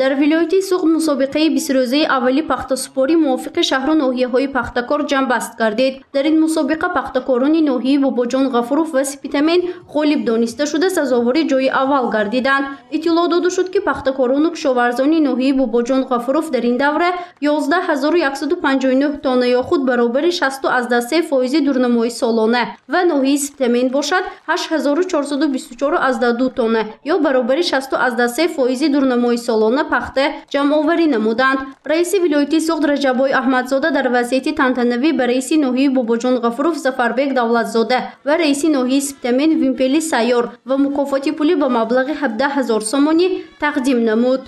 Дар вилояти Суғд мусобиқаи 20-рӯзаи аввали пахтасупорӣ мувофиқи шаҳру ноҳияҳои пахтакор ҷамъбаст гардид. Дар ин мусобиқа пахтакорони ноҳияи Бобоҷон Ғафуров ва Спитамен ғолиб дониста шуда, сазовори ҷои аввал гардиданд. Иттилоъ дода шуд, ки пахтакорону кишоварзони ноҳияи Бобоҷон Ғафуров дар ин давра 11159 тонна ё худ баробари 60,3% дурнамои солона ва ноҳияи Спитамен бошад 8424,2 тонна ё баробари 60,3% дурнамои солона пахта ҷамъоварӣ намуданд. Раиси вилояти Суғд Раҷаббой Аҳмадзода дар вазъияти тантанавӣ ба раиси ноҳияи Бобоҷон Ғафуров Зафарбек Давлатзода ва раиси ноҳияи Спитамен Вимпели Сайёр ва мукофоти пулӣ ба маблағи 17 000 сомонӣ тақдим намуд.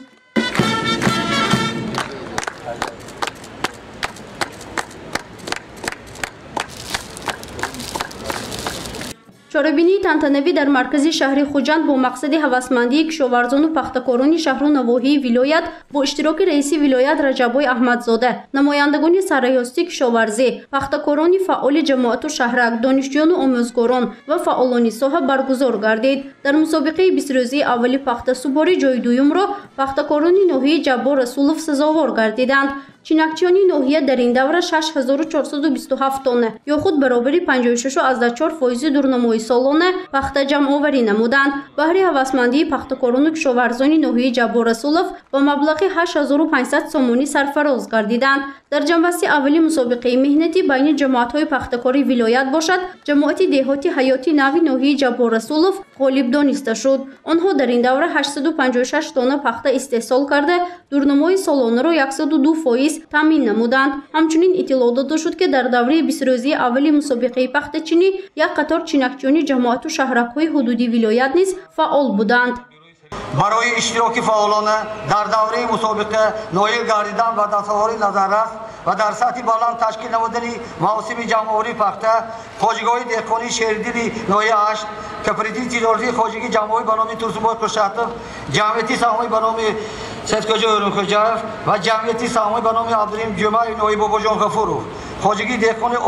Чорабинии тантанавӣ дар маркази шаҳри Хуҷанд бо мақсади ҳавасмандии кишоварзону пахтакорони шаҳру навоҳии вилоят бо иштироки раиси вилоят Раҷаббой Аҳмадзода, намояндагони сарраёсати кишоварзӣ, пахтакорони фаъоли ҷамоату шаҳрак, донишҷӯёну омӯзгорон ва фаъолони соҳа баргузор гардид. Дар мусобиқаи 20-рӯзаи аввали пахтасупорӣ ҷои дуюмро пахтакорони ноҳияи Ҷаббор Расулов сазовор гардиданд. Чинакчиёни ноҳия дар ин давра 6427 тонна ё худ баробари 56,4% дурнамои солона пахта ҷамъоварӣ намуданд. Баҳри ҳавасмандии пахтакорону кишоварзони ноҳияи Ҷаббор Расулов ба маблағи 8500 сомонӣ сарфароз гардиданд. Дар ҷамъбасти аввали мусобиқаи меҳнатӣ байни ҷамоатҳои пахтакори вилоят бошад, ҷамоати деҳоти Ҳаёти Нави ноҳияи Ҷаббор Расулов ғолиб дониста шуд. Онҳо дар ин давра 856 тонна пахта истеҳсол карда, дурнамои солонаро 102% таъмин намуданд. Ҳамчунин иттилоъ дода шуд, ки дар давраи 20-рӯзаи аввали мусобиқаи пахтачинӣ як қатор чинакчиёни ҷамоату шаҳракҳои ҳудуди вилоят низ фаъол буданд. Барои иштироки фаъолона дар давраи мусобиқа ноил гардидан ва дастоварии назаррас ва дар сатҳи баланд ташкил намудани мавсими ҷамъоварии пахта, хоҷагиҳои деҳқонии Шердили ноҳияи Ашт, кооперативи тиҷоратии хоҷагии ҷамъовӣ ба номи Турсунбой Қуршатов, ҷамъияти саҳомӣ ба номи Саидхоҷа Ӯрунхӯҷаев ва ҷамъияти саҳомӣ ба номи Абдураҳим Ҷумаев ноҳияи Бобоҷон Ғафуров, хоҷагии деҳқони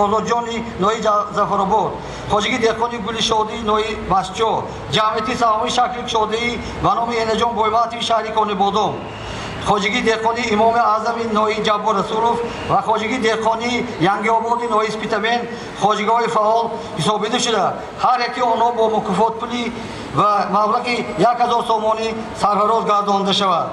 Озодҷони ноҳияи Зафаробод, хоҷагии деҳқони Гулишодии ноҳияи Масчо, ҷамъияти саҳомии шакли кушодаӣ ба номи Энаҷон Бойматови шаҳри Конибодом, хоҷагии деҳқони Имоми Аъзами ноҳияи Ҷаббор Расулов ва хоҷагии деҳқони Янгиободи ноҳияи Спитамен хоҷагиҳои фаъол ҳисобида шуда, ҳар яки онҳо бо мукофотпулӣ ва маблағи 1000 сомонӣ сарфароз гардонда шавад.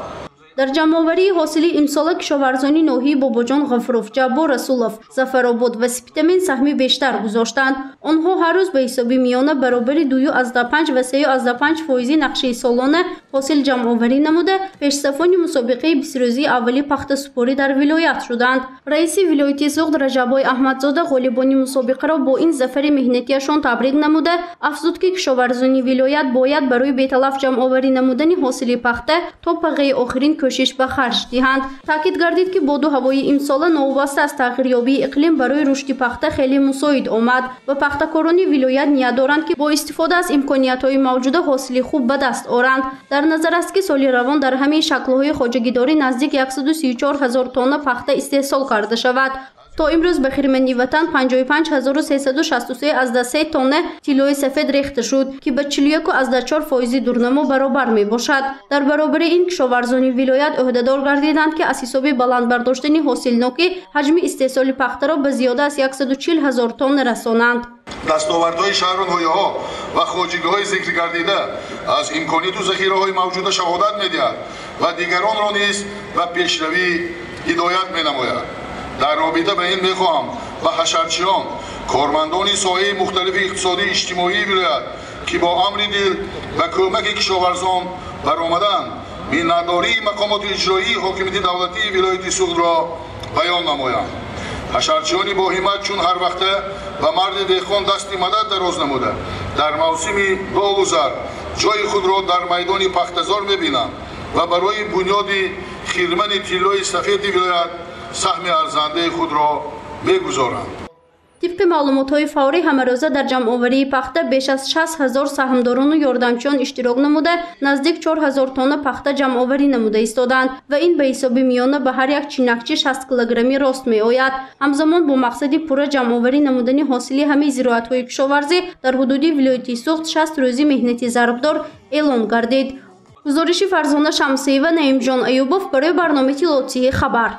Дар ҷамъоварии ҳосили имсола кишоварзони ноҳияи Бобоҷон Ғафуров, Ҷаббор Расулов, Зафаробод ва Спитамен саҳми бештар гузоштанд. Онҳо ҳар рӯз ба ҳисоби миёна баробари 2,5 ва 3,5% нақшаи солона ҳосил ҷамъоварӣ намуда, пешсафони мусобиқаи 20-рӯзаи аввали пахтасупорӣ дар вилоят шуданд. Раиси вилояти Суғд Раҷаббой Аҳмадзода ғолибони мусобиқаро бо ин зафари меҳнатиашон табрик намуда, афзуд, ки кишоварзони вилоят бояд барои беталаф ҷамъоварӣ намудани ҳосили пахта то пағаи охирин кӯшиш ба харҷ диҳанд. Таъкид гардид, ки боду ҳавои имсола новобаста аз тағйирёбии иқлим барои рушди пахта хеле мусоид омад ва пахтакорони вилоят ният доранд, ки бо истифода аз имкониятҳои мавҷуда ҳосили хуб ба даст оранд. Дар назар аст, ки соли равон дар ҳамаи шаклҳои хоҷагидорӣ наздик 134 000 тонна пахта истеҳсол карда шавад. То имрӯз ба хирмани ватан 55363,3 тонна тиллои сафед рехта шуд, ки ба 41,4% дурнамо баробар мебошад. Дар баробари ин кишоварзони вилоят ӯҳдадор гардиданд, ки аз ҳисоби баланд бардоштани ҳосилнокӣ ҳаҷми истеҳсоли пахтаро ба зиёда аз 140 000 тонна расонанд. Дастовардҳои шаҳру ноҳияҳо ва хоҷагиҳои зикргардида аз имконияту захираҳои мавҷуда шаҳодат медиҳад ва дигаронро низ ба пешравӣ ҳидоят менамояд. Дар робита ба ин мехоҳам ба ҳашарчиён, кормандони соҳаи мухталифи иқтисодию иҷтимоии вилоят, ки бо амри дил ба кӯмаки кишоварзон баромаданд, миннатдории мақомоти иҷроии ҳокимияти давлатии вилояти Суғдро баён намоям. Ҳашарчиёни боҳиммат чун ҳар вақта ба марди деҳқон дасти мадад дароз намуда, дар мавсими долу зар ҷои худро дар майдони пахтазор мебинанд ва барои бунёди хирмани тиллои сафеди вилоят саҳми арзандаи худро мегузоранд. Тибқи маълумотҳои фаврӣ, ҳамарӯза дар ҷамъоварии пахта беш аз 60 000 саҳмдорону ёрдамчиён иштирок намуда, наздик 4000 тонна пахта ҷамъоварӣ намуда истоданд ва ин ба ҳисоби миёна ба ҳар як чинакчи 60 килограмми рост меояд. Ҳамзамон бо мақсади пурра ҷамъоварӣ намудани ҳосили ҳамаи зироатҳои кишоварзӣ дар ҳудуди вилояти Суғд 60 рӯзи меҳнати зарбдор эълон гардид. Гузориши Фарзона Шамсиева, Наимҷон Аюбов барои барномаи иттилоотии «Хабар».